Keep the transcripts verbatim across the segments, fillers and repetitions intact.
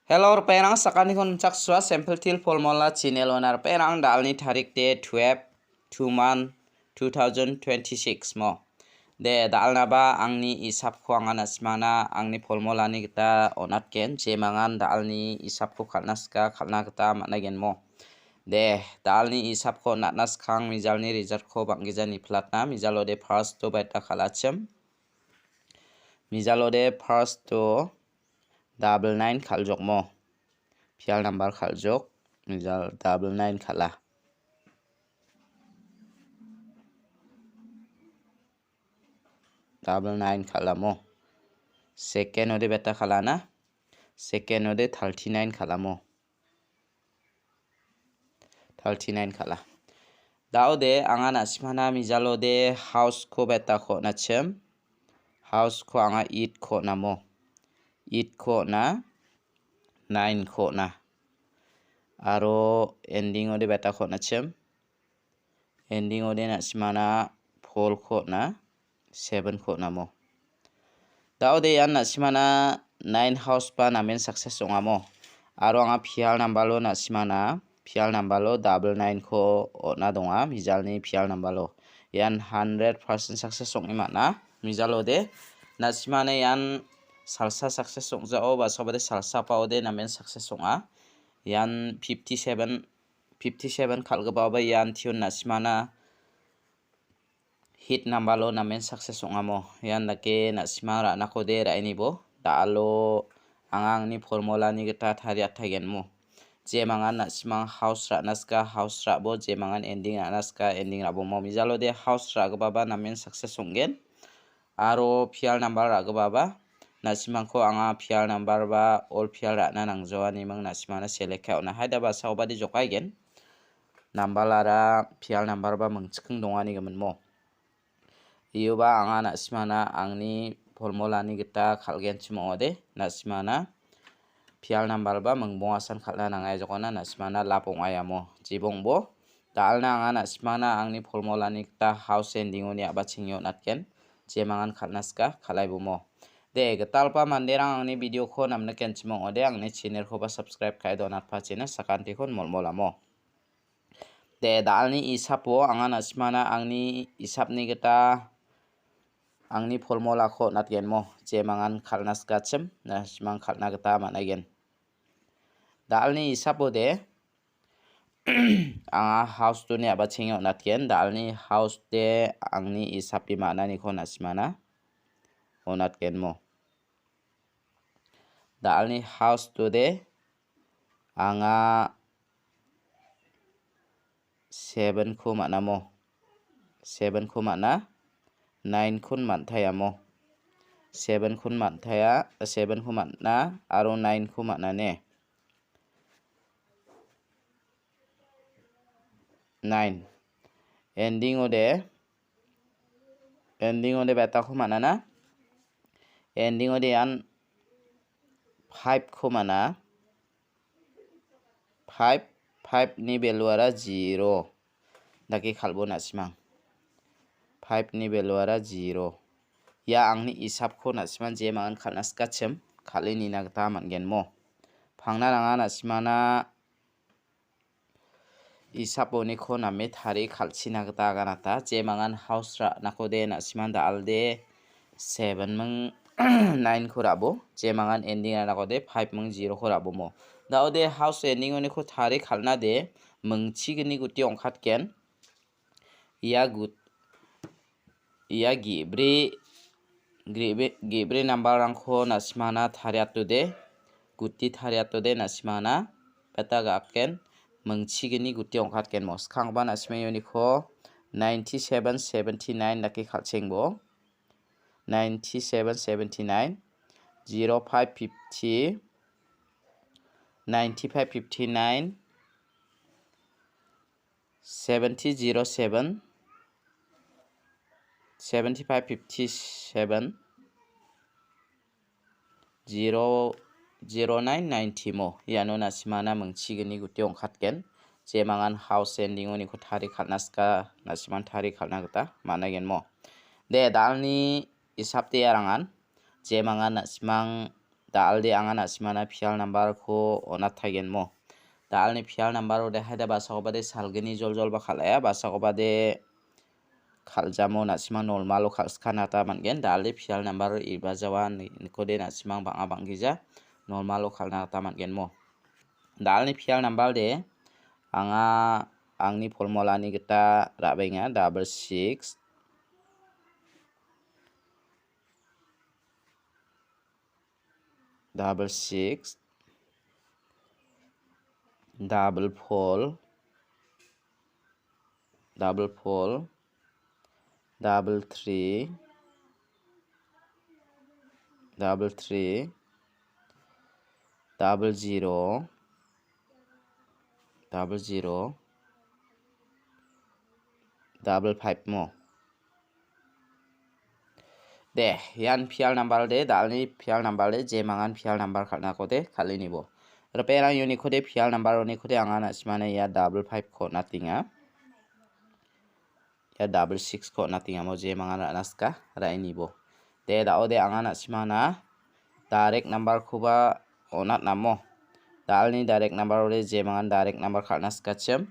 Hello, ripengrang, sakantikon nimchaksua, Sample Teer Formula channel-ona ripengrang, da·alni tarik de twelve, two month, two thousand twenty-six mo. De, da·alnaba angni isapko anga na·simangna angni formulani gita on·atgen, jemangan da·alni isapko kal·na sika, kal·na gita man·aigen mo. De, da·alni isapko on·atna skang mijalni resultko bang·gija niplatna, mijalo de first-o baita kal·achim. Mijalo de first-o double nine kal·jok mo. Pial number kal·jok, mijal double nine kal·a. Double nine kal·a mo. Second-o de baita kal·ana. Second-o de thirty-nine kal·a mo. Thirty-nine kal·a. Da·ode anga na·simangna mijalo de house-ko baita on·achim. House-ko anga eight-ko on·a mo. Eight-ko on·a, nine-ko on·a. Aro ending-o de baita on·achim. Ending-o de na·simangna four-ko on·a, seven-ko on·a mo. Da·ode ian na·simangna nine house ba namen success ong·a mo. Aro anga pial number-o na·simangna, pial number-o double nine-ko on·a donga, mijalni pial number-o. Ian hundred percent success ong·e man·a, mijalo de. Na·simangna ian salsa success ong·jao, ba sabade salsa pao de namen success ong·a. Ian fifty-seven, fifty-seven kal·gipaba ian tune na·simangna hit number-o namen success ong·a mo. Ian dake na·simang ra·nako de ra·enibo. Da·alo anga angni formulani gita tariataigen mo. Jemangan na·simang house ra·na sika house ra·bo, jemangan ending ra·na sika ending ra·bo mo. Mijalo de house ra·gipaba namen success ong·gen. Aro pial number ra·gipaba na·simangko anga pial number ba all pial ra·na nangjoaniming na·simangna select ka·e on·a. Haida ba saobade jokaigen. Number ara pial number ba mingchiking dongani gimin mo. Iuba anga na·simangna angni formulani gita kal·genchim ong·ode, na·simangna pial number ba mingbongasan kal·na nangaijokona na·simangna lap ong·aiamo. Jibongbo, da·alna anga na·simangna angni formulani gita house ending-oni a·bachengio on·atgen, jemangan kal·na sika, kal·aibomo. De, gitalpa manderang angni video-ko namnikenchim ong·ode, angni channel-koba subscribe ka·e donatpachina sakantikon molmolamo. De, da·alni isapo anga na·simangna angni isapni gita angni formulako on·atgenmo, jemangan kal·na sikachim, na·simang kal·na gita man·aigen. Da·alni isapo de, anga house-oni a·bachenge on·atgen, da·alni house de angni isapi man·aniko na·simangna on·atgenmo. Da·alni house-o de anga seven-ko man·amo. Seven-ko man·a, nine-kon man·taiamo. Seven-kon man·taia, seven-ko man·a aro nine-ko man·a ne. Nine. Ending-o de, ending-o de betako man·ana. Ending-o de ian five-ko man·a. Five, five-ni value-ara zero. Dake kal·bo na·simang. Five-ni value-ara zero. Ia angni isapko na·simang jemangan kal·na sikachim, kal·e nina gita man·genmo. Pangna nanga na·simangna isaponiko name tarie kal·china gita aganata. Jemangan house ra·nakode na·simang da·alde seven ming nine-ko ra·bo. Jemangan ending ra·nakode five ming zero-ko ra·bomo. Da·ode house ending-oniko tarie kal·nade mingchigni guti ong·katgen. Ia gut-, ia ge·bri, ge·bri, ge·bri nambarrangko na·simangna tariatode, guti tariatode na·simangna beta ga·aken mingchigni guti ong·katgenmo. Skanggipa na·simang ianiko ninety-seven seventy-nine dake kal·chengbo. Ninety-seven seventy-nine, zero five fifty, ninety-five fifty-nine, seventy zero seven, seventy-five fifty-seven, zero, zero nine ninety mo. Iano na·simangna mingchigni guti ong·katgen. Jemangan house ending-oniko tarie kal·na sika, na·simang tarie kal·na gita man·aigenmo. De, da·alni isapde arangan. Jemangan na·simang Da·alde anga na·simana pial number-ko on·ataigenmo. Da·alni pial number-ode haida basakobade salgni joljolba kal·aia, basakobade kal·jamo na·simang normal-o kal·skana gita man·gen. Da·alde pial number-o iba jawa ni-, nikode na·simang bang·a bang·gija normal-o kal·na gita man·genmo. Da·alni pial number-de anga angni formula-ni gita ra·benga, double six, double six, double four, double four, double three, double three, double zero, double zero, double five mo. De, ian pial number de, da·alni pial number de, jemangan pial number kal·nako de, kal·e nibo. Ripengrang uniko de, pial number uniko de, anga na·simana ia double five-ko on·atenga. Ia double six-ko on·atengamo jemangan ra·na sika, ra·e nibo. De, da·ode anga na·simana direct number-koba on·atnamo. Da·alni direct number-ode jemangan direct number kal·na sikachim.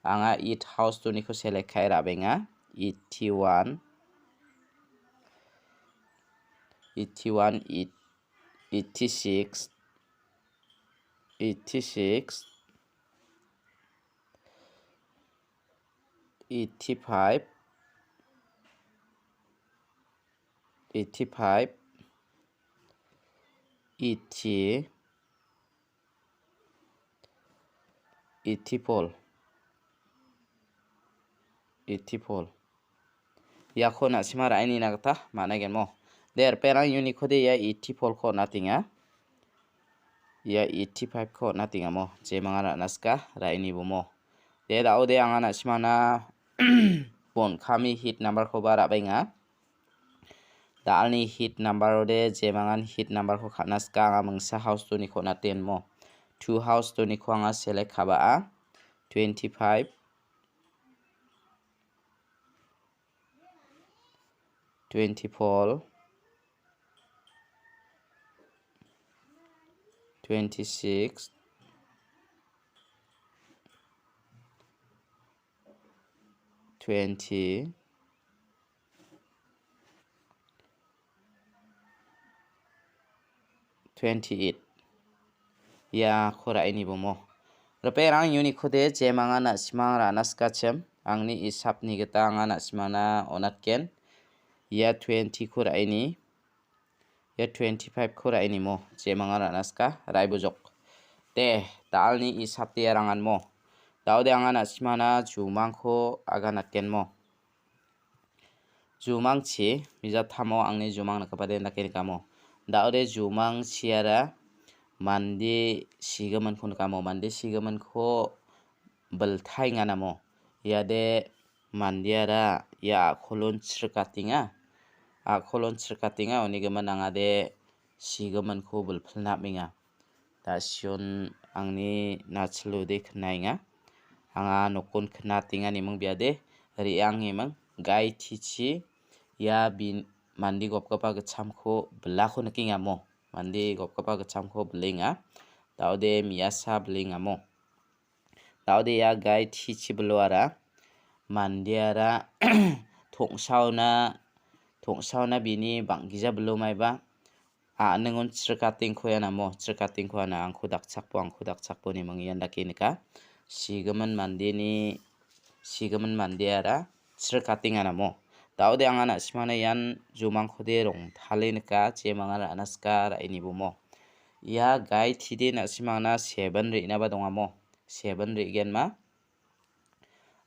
Anga eight house-oniko select ka·e ra·benga. Eighty-one, eighty-one, eight, eighty-six, eighty-six, eighty-five, eighty-five, eighty, eighty-four, eighty-four. Iako na·sima ra·e nina gita man·aigenmo. De, ripengrang uniko de ia eighty-four-ko on·atenga. Ia eighty-five-ko on·atengamo. Jemangan ra·na sika, ra·e nibomo. De, da·ode anga na·simana bon kami hit number-koba ra·baenga. Da·alni hit number-ode jemangan hit number-ko kal·na sika anga mingsa house-oniko on·atenmo. Two house-oniko anga select ka·baha. Twenty-five, twenty-four, twenty-six, twenty, twenty-eight. Iako ra·e nibomo. Ripengrang uniko de jemangan na·simang ra·na sikachim. Angni isapni gita anga na·simana on·atgen. Ia twenty-ko ra·e ni. Ia twenty-five-ko ra·e nimo. Jemangan ra·na sika, ra·e bojok. De, da·alni isap de ranganmo. Da·ode anga na·simana jumangko aganatgenmo. Jumangchi, mijatamo angni jumang nikgipade dake nikamo. Da·ode jumangchiara mande sigiminko nikamo. Mande sigiminko biltaenganamo. Iade mandeara ia a·kolon chrikatenga. A·kolon chrikatenga, uni gimin angade sigiminko bilpilna amenga. Da·sion angni nachilode knaenga. Anga nokon knatenga neming biade re·angiming gai tichi ia bin-, mande gopgipa gitchamko bilako nikengamo. Mande gopgipa gitchamko bilenga. Da·ode me·asa bilengamo. Da·ode ia gai tichi biloara mandeara tong·saona, tong·saona bini bang·gija bilomaiba a·ningon chrikatengko ianamo, chrikatengko ana angko dakchakbo, angko dakchakbo neming ian dake nika. Sigimin mandeni, sigimin mandeara chrikatenganamo. Da·ode anga na·simana ian jumangkode rongtale nika, jemangan ra·na sika ra·e nibomo. Ia gai tide na·simangna seven re·naba dongamo. Seven re·genma.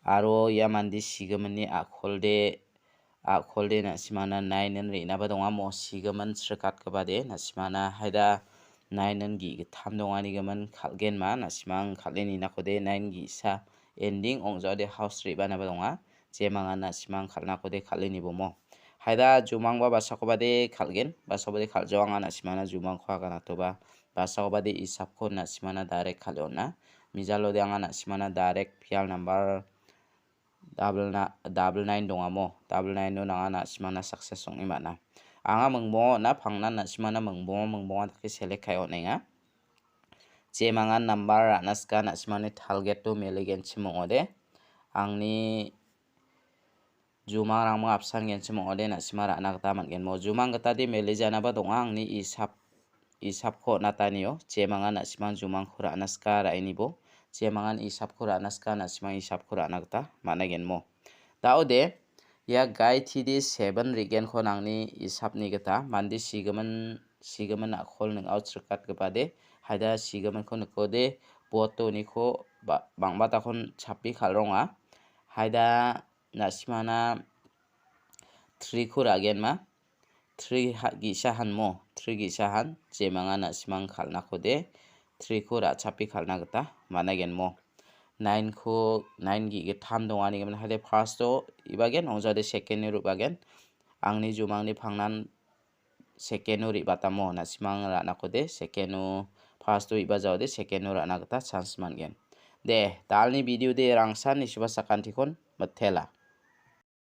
Aro ia mande sigiminni a·kolde, a·kolde na·simana nine in re·naba dongamo. Sigimin chrikatgipade na·simana haida nine in ge·gittam dongani gimin kal·genma. Na·simang kal·e ninakode nine ge·sa ending ong·jaode house re·banaba donga. Jemangan na·simang kal·nakode kal·e nibomo. Haida jumangba basakobade kal·gen, basakobade kal·jaoangan na·simana jumangko aganatoba. Basakobade isapko na·simana direct kal·e on·a. Mijalode anga na·simana direct pial number double na-, double nine dongamo. Double nine-o nanga na·simana success ong·e man·a. Anga mingbongo na pangnan na·simana mingbongo mingbonga dake select kai on·enga. Jemangan number ra·na sika na·simani target-o meligenchim ong·ode. Angni jumangrangmo apsan genchim ong·ode na·sima ra·na gita man·genmo. Jumang gitade melijanaba donga angni isap, isapko on·atanio. Jemangan na·simang jumangko ra·na sika ra·enibo. Jemangan isapko ra·na sika na·simang isapko ra·na gita man·a genmo. Da·ode, ia gai T D seven re·genko nangni isapni gita mande sigimin, sigimin a·kol ning·ao chirikatgipade, haida sigiminko nikode, botoniko ba-, bang·batakon chapi kal·ronga. Haida na·simana three-ko ra·genma. Three ha-, ge·sa hanmo, three ge·sa han, jemanga na·simang kal·nakode, three-ko ra·chapi kal·na gita man·a genmo. Nine-ko, nine ge·gittam donganigimin haide first-o ibagen, ong·jade second-o re·bagen. Angni jumangni pangnan second-o re·batamo, na·simang ra·nakode second-o, first-o iba jaode second-o ra·na gita chance man·gen. De, dalni video de rangsan nisuba sakantikon mitela.